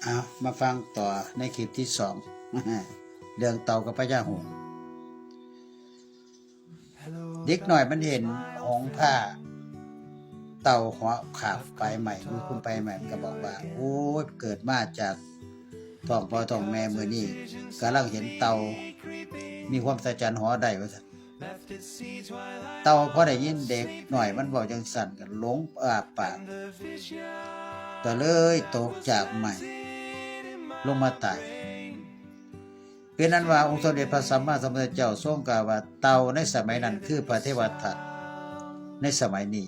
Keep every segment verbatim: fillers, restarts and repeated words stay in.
เอามาฟังต่อในคลิปที่สอง เรื่องเต่ากับพญาหงส์ เด็กน้อยมันเห็นหงส์ผ้าเต่าหัวขาบปลายใหม่ มือคุณปลายใหม่ มันก็บอกว่า โอ้ย เกิดมาจากท้องพ่อท้องแม่มื้อนี้กำลังเห็นเต่า มีความสัจจันหอได้ว่าซั่น เต่าพอได้ยินเด็กน้อยมันเว้าจังซั่นก็หลงอ้าปาก ก็เลยตกจากไม้ลงมาตาย เป็นนั้นว่าองค์สมเด็จพระสัมมาสัมพุทธเจ้าทรงกล่าวว่าเต่าในสมัยนั้นคือพระเทวทัตในสมัยนี้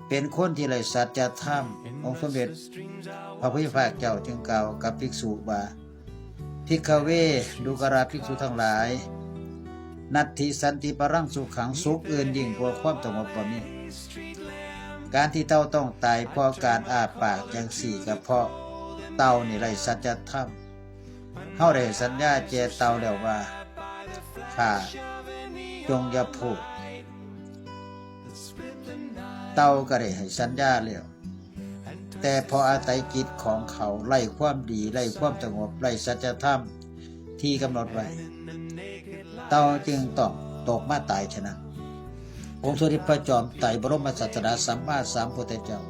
เป็นคนที่ไร้สัจธรรม องค์สมเด็จพระผู้มีพระภาคเจ้าจึงกล่าวกับภิกษุว่า ภิกขเว ดูกราภิกษุทั้งหลาย นัตถิสันติปรังสุขัง สุขอื่นยิ่งกว่าความสงบบ่มี การที่เต่าต้องตายเพราะการอ้าปากจังสี่ก็เพราะเต่านี่ไร้สัจธรรม เฮาได้สัญญาแก่เต่าแล้วว่า ข้าจงอย่าพูด เต่าก็ได้ให้สัญญาแล้ว แต่เพราะอาศัยจิตของเขาไร้ความดี ไร้ความสงบ ไร้สัจธรรมที่กำหนดไว้ เต่าจึงต้องตกมาตายฉะนั้น องค์สมเด็จพระจอมไตรบรมศาสดาสัมมาสัมพุทธเจ้า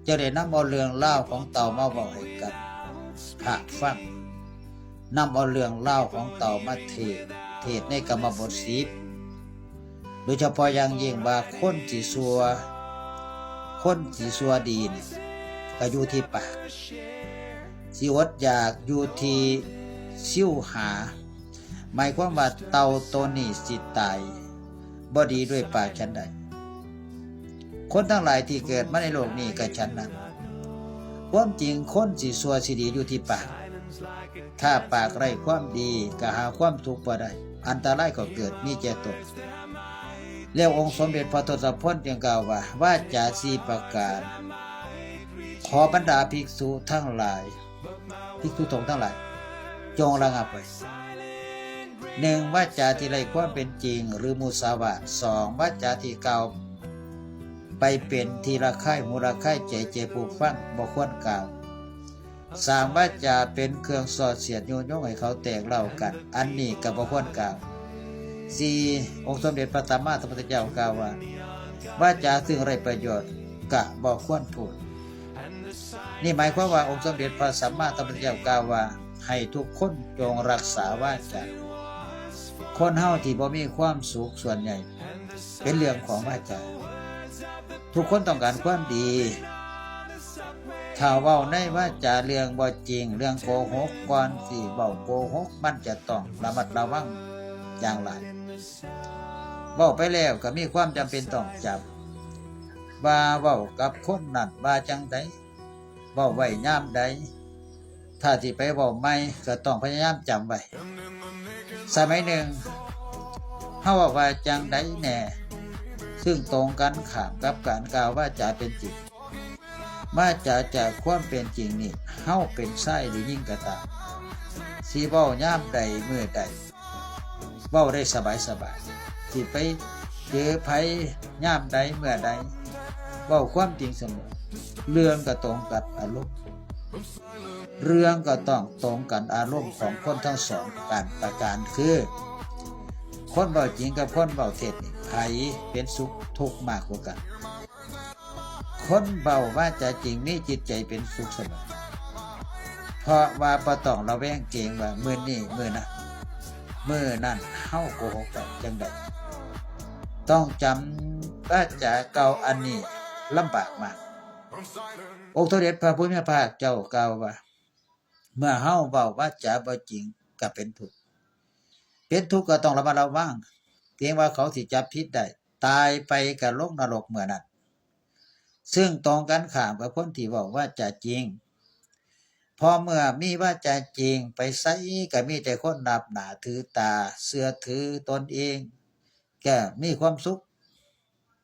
จะได้นำเอาเรื่องราวของเต่ามาบอกให้กับพระฟัง นำเอาเรื่องราวของเต่ามาเทศน์ เทศน์ในกรรมบทสิบ โดยเฉพาะอย่างยิ่งว่าคนสิชั่ว คนสิชั่วดีนี่ก็อยู่ที่ปาก สิอดอยากอยู่ที่ซิวหา หมายความว่าเต่าตัวนี้สิตายบ่ดีด้วยปากฉันใด คนทั้งหลายที่เกิดมาในโลกนี้ก็ฉันนั้น ความจริงคนสิชั่วสิดีอยู่ที่ปาก ถ้าปากไร้ความดีก็หาความทุกข์บ่ได้ อันตรายก็เกิดมีแก่ตน แล้วองค์สมเด็จพระทศพลจึงกล่าวว่า วาจาสี่ประการ ขอบรรดาภิกษุทั้งหลาย ภิกษุสงฆ์ทั้งหลาย จงระงับไว้ หนึ่ง วาจาที่ไร้ความเป็นจริง หรือมุสาวาท สอง วาจาที่กล่าวไปเป็นที่ระคายหูระคายใจแก่ผู้ฟัง บ่ควรกล่าว สาม วาจาเป็นเครื่องส่อเสียดยุยงให้เขาแตกเล้ากัน อันนี้ก็บ่ควรกล่าว สี่ องค์สมเด็จพระสัมมาสัมพุทธเจ้ากล่าวว่า วาจาซึ่งไร้ประโยชน์ก็บ่ควรพูด นี่หมายความว่าองค์สมเด็จพระสัมมาสัมพุทธเจ้ากล่าวว่า ให้ทุกคนจงรักษาวาจา คนเฮาที่บ่มีความสุขส่วนใหญ่ เป็นเรื่องของวาจา ทุกคนต้องการความดี ถ้าเว้าในวาจาเรื่องบ่จริง เรื่องโกหก ก่อนสิเว้าโกหก มันจะต้องระมัดระวังอย่างหลาย เว้าไปแล้วก็มีความจำเป็นต้องจำ ว่าเว้ากับคนนั้นว่าจั่งใด เว้าไว้ยามใด ถ้าสิไปเว้าใหม่ก็ต้องพยายามจำไว้ สมัยหนึ่ง เฮาเว้าว่าจั่งใดแน่ ซึ่งตรงกันข้ามกับการกล่าววาจาเป็นจริง วาจาจากความเป็นจริงนี่ เฮาเป็นชายหรือหญิงก็ตาม สิเว้ายามใดมื้อใด เว้าได้สบายๆ สิไปเจอไผยามใดเมื่อใด เว้าความจริงเสมอ เรื่องก็ตรงกับอารมณ์ เรื่องก็ต้องตรงกันอารมณ์ของคนทั้งสองการประการคือ คนเว้าจริงกับคนเว้าเท็จนี่ ไผเป็นสุขทุกข์มากกว่ากัน คนเว้าวาจาจริงมีจิตใจเป็นสุขเสมอ เพราะว่าบ่ต้องระแวงเกรงว่ามื้อนี้มื้อนั้น มื้อนั้นเฮาโกหกกันจั่งใด ต้องจำวาจาเก่าอันนี้ลำบากมาก องค์สมเด็จพระผู้มีพระภาคเจ้ากล่าวว่า เมื่อเฮาเว้าวาจาบ่จริงก็เป็นทุกข์ เป็นทุกข์ก็ต้องระมัดระวัง เกรงว่าเขาสิจับผิดได้ ตายไปก็ลงนรกเมื่อนั้น ซึ่งตรงกันข้ามกับคนที่เว้าวาจาจริง เพราะเมื่อมีวาจาจริงไปไสก็มีแต่คนนับหน้าถือตา เชื่อถือตนเอง ก็มีความสุข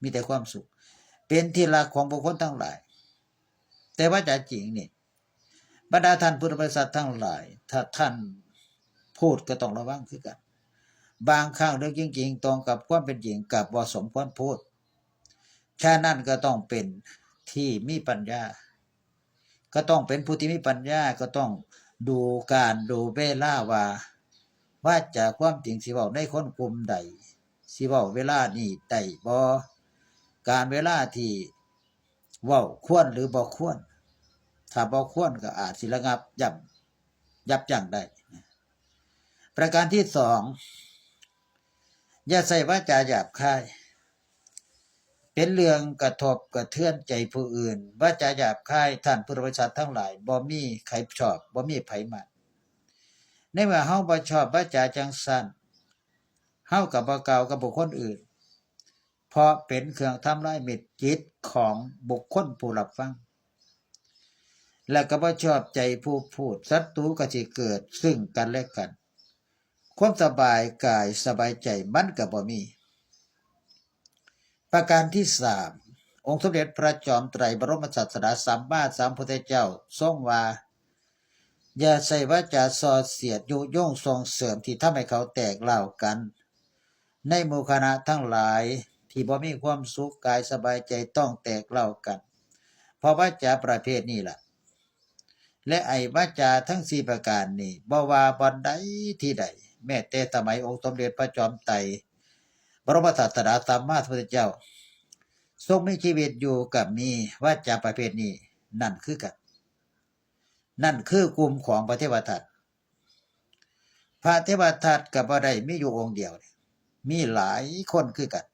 มีแต่ความสุข เป็นที่รักของบุคคลทั้งหลาย แต่วาจาจริงนี่ บรรดาท่านพุทธบริษัททั้งหลาย ถ้าท่านพูดก็ต้องระวังคือกัน บางครั้งเรื่องจริงๆ ตรงกับความเป็นจริงกลับบ่สมควรพูด ฉะนั้นก็ต้องเป็นที่มีปัญญา ก็ต้องเป็นผู้ที่มีปัญญา ก็ต้องดูกาลดูเวลาว่า วาจาความจริงสิเว้าในคนกลุ่มใด สิเว้าเวลานี้ได้บ่ กาลเวลาที่เว้าควรหรือบ่ควร ถ้าบ่ควรก็อาจสิระงับยับ ยับยั้งได้ ประการที่สอง อย่าใช้วาจาหยาบคาย เป็นเรื่องกระทบกระเทือนใจผู้อื่น วาจาหยาบคาย ท่านพุทธบริษัททั้งหลาย บ่มีใครชอบ บ่มีไผมัก ในเมื่อเฮาบ่ชอบวาจาจั่งซั้น เฮาก็บ่กล่าวกับบุคคลอื่น เพราะเป็นเครื่องทำลายมิตรจิตของบุคคลผู้รับฟัง และก็บ่ชอบใจผู้พูด ศัตรูก็สิเกิดซึ่งกันและกัน ความสบายกายสบายใจมันก็บ่มี ประการที่สาม องค์สมเด็จพระจอมไตรบรมศาสดาสัมมาสัมพุทธเจ้าทรงว่า อย่าใช้วาจาส่อเสียดยุยงส่งเสริมที่ทำให้เขาแตกร้าวกัน ในหมู่คณะทั้งหลายที่บ่มีความสุขกายสบายใจต้องแตกร้าวกัน เพราะวาจาประเภทนี้ล่ะ และไอ้วาจาทั้งสี่ประการนี้ บ่ว่าบ่อนใดที่ใด แม้แต่สมัยองค์สมเด็จพระจอมไตรบรมศาสดาสัมมาสัมพุทธเจ้า ทรงมีชีวิตอยู่ก็มีวาจาประเภทนี้นั่นคือกัน นั่นคือกลุ่มของพระเทวทัต พระเทวทัตก็บ่ได้มีอยู่องค์เดียว มีหลายคนคือกัน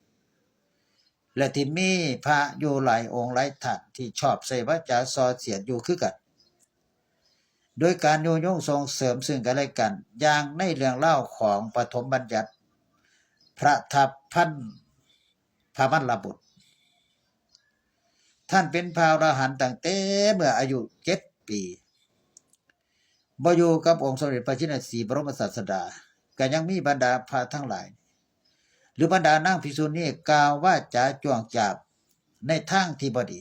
และที่มีพระอยู่หลายองค์หลายท่านที่ชอบใช้วาจาส่อเสียดอยู่คือกัน โดยการยุยงส่งเสริมซึ่งกันและกัน อย่างในเรื่องเล่าวของปฐมบัญญัติ พระทัพพันพระมัลลบุตร ท่านเป็นพระอรหันต์ตั้งแต่เมื่ออายุเจ็ดปี บ่อยู่กับองค์สมเด็จพระชินสีห์บรมศาสดา ก็ยังมีบรรดาพระทั้งหลาย หรือบรรดานางภิกษุณีกล่าววาจาจ้วงจาบในทางที่บ่ดี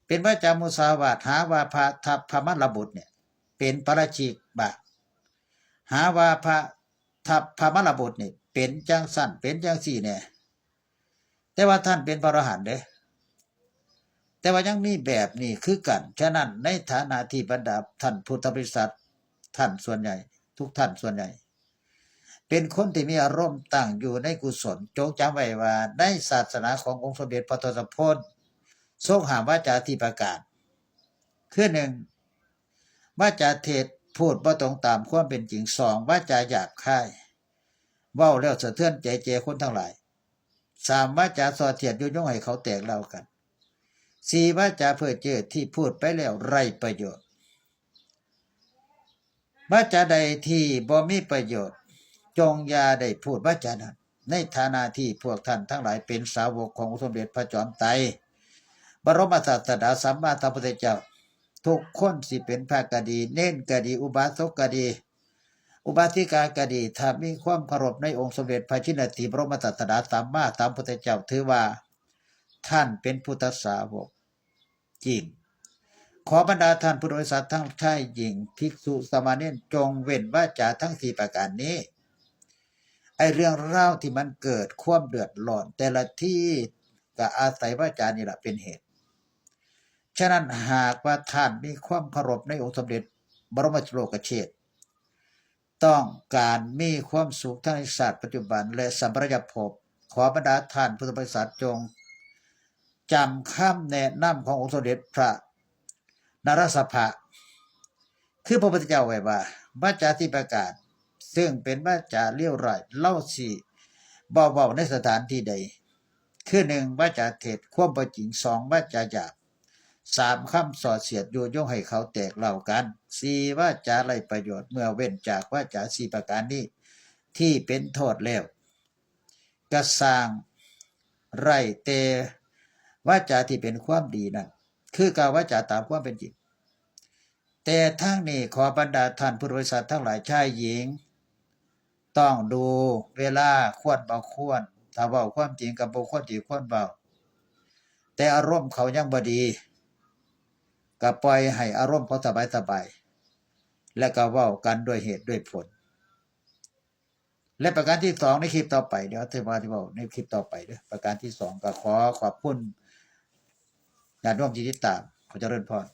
เป็นวาจามุสาวาท หาว่าพระทัพพระมัลลบุตรเนี่ย เป็นปาราชิกบ้าง หาว่าพระทัพพระมัลลบุตรนี่เป็นจั่งซั้นเป็นจั่งซี้แน่ แต่ว่าท่านเป็นพระอรหันต์เด้ แต่ว่ายังมีแบบนี้คือกัน ฉะนั้นในฐานะที่บรรดาท่านพุทธบริษัท ท่านส่วนใหญ่ ทุกท่านส่วนใหญ่ เป็นคนที่มีอารมณ์ตั้งอยู่ในกุศล จงจำไว้ว่าในศาสนาขององค์สมเด็จพระทศพล ทรงห้ามวาจาสี่ประการ คือหนึ่ง วาจาเท็จ พูดบ่ตรงตามความเป็นจริง สอง วาจาหยาบคาย เว้าแล้วสะเทือนใจแก่คนทั้งหลาย สาม วาจาส่อเสียดยุยงให้เขาแตกร้าวกัน สี่ วาจาเพ้อเจ้อที่พูดไปแล้วไร้ประโยชน์ วาจาใดที่บ่มีประโยชน์ จงอย่าได้พูดวาจานั้น ในฐานะที่พวกท่านทั้งหลายเป็นสาวกขององค์สมเด็จพระจอมไตรบรมศาสดาสัมมาสัมพุทธเจ้า ทุกคนสิเป็นพระก็ดี เณรก็ดี อุบาสกก็ดี อุบาสิกาก็ดี ถ้ามีความเคารพในองค์สมเด็จพระชินสีห์บรมศาสดาสัมมาสัมพุทธเจ้า ถือว่าท่านเป็นพุทธสาวกจริง ขอบรรดาท่านพุทธบริษัททั้งชายหญิง ภิกษุสามเณร จงเว้นวาจาทั้งสี่ประการนี้ ไอ้เรื่องราวที่มันเกิดความเดือดร้อนแต่ละที่ก็อาศัยวาจานี่แหละเป็นเหตุ ฉะนั้นหากว่าท่านมีความเคารพในองค์สมเด็จบรมโลกเชษฐ ต้องการมีความสุขทั้งในชาติปัจจุบันและสัมปรายภพ ขอบรรดาท่านพุทธบริษัทจงจำคำแนะนำขององค์สมเด็จพระนรสภะ คือพระพุทธเจ้าไว้ว่า วาจาสี่ประการ ซึ่งเป็นวาจาเลวร้าย เฮาสิบ่เว้าในสถานที่ใด คือหนึ่ง วาจาเท็จ ความบ่จริง สอง วาจาหยาบ สาม คำส่อเสียดยุยงให้เขาแตกร้าวกัน สี่ วาจาไร้ประโยชน์ เมื่อเว้นจากวาจาสี่ประการนี้ ที่เป็นโทษแล้ว ก็สร้างไว้แต่วาจาที่เป็นความดีนั่น คือกล่าววาจาตามความเป็นจริง แต่ทั้งนี้ขอบรรดาท่านพุทธบริษัททั้งหลายชายหญิง ต้องดูเวลา ควรบ่ควร ถ้าเว้าความจริงก็บ่ควรสิควรเว้า แต่อารมณ์เขายังบ่ดี ก็ปล่อยให้อารมณ์เขาสบายๆ และก็เว้ากันด้วยเหตุด้วยผล และประการที่สองในคลิปต่อไป เดี๋ยวจะมาที่เว้าในคลิปต่อไปเด้อ ประการที่สองก็ขอขอบคุณญาติโยมที่ติดตาม ขอเจริญพร